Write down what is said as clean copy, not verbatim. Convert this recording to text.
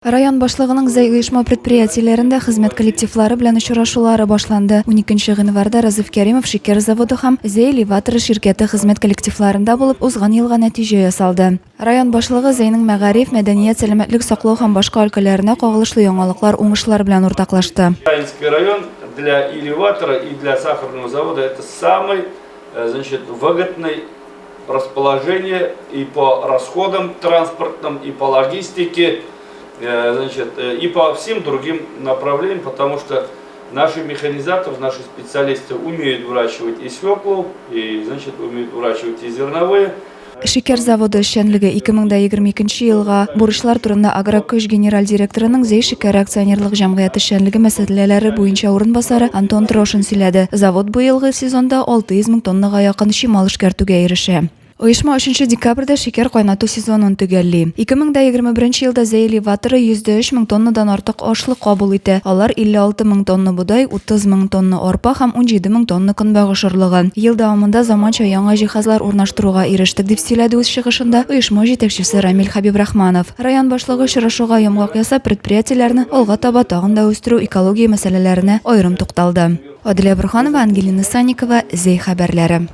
Район башлыгының Зәй оешма-предприятиеләрендә хезмәт коллективлары белән очрашулары башланды. Уникенче гыйнварда Разиф Кәримов шикәр заводы һәм Зәй элеваторы ширкәте хезмәт коллективларында булып, узган елга нәтиҗә ясалды. Район башлыгы Зәйнең мәгариф, мәдәният, сәламәтлек саклау һәм башка өлкәләренә кагылышлы яңалыклар, уңышлар белән уртаклашты. Заинский район для элеватора и для сахарного завода это самый, значит, выгодный расположение и по расходам транспортным, и по логистике, э, значит, э, и по всем другим направлениям, потому что наши механизаторы, наши специалисты умеют выращивать и свеклу, и, значит, умеют выращивать и зерновые. Шикәр заводы эшчәнлеге 2022 елга бурычлар турында Агрокөч генераль директорының Зәй шикәре акционерлык җәмгыяте эшчәнлеге мәсьәләләре буенча урынбасары Антон Трошин сөйләде. Завод быелгы сезонда 600 мең тоннага якын чимал эшкәртүгә ирешә. Оешма өченче декабрьдә шикәр кайнату сезонын төгәлли. 2021 елда Зәй элеваторы 103 мең тоннадан артык ашлык кабул итә. Алар 56 мең тонна бодай, 30 мең тонна арпа һәм 17 мең тонна көнбагыш орлыгы. Ел дәвамында заманча яңа җиһазлар урнаштыруга ирештек, дип сөйләде үз чыгышында оешма җитәкчесе Рамил Хәбибрахманов. Район башлыгы очрашуга йомгак ясап, предприятиеләрне алга таба тагын да үстерү, экология мәсьәләләренә аерым тукталды. Аделя Борһанова, Ангелина Санникова, Зәй хәбәрләре.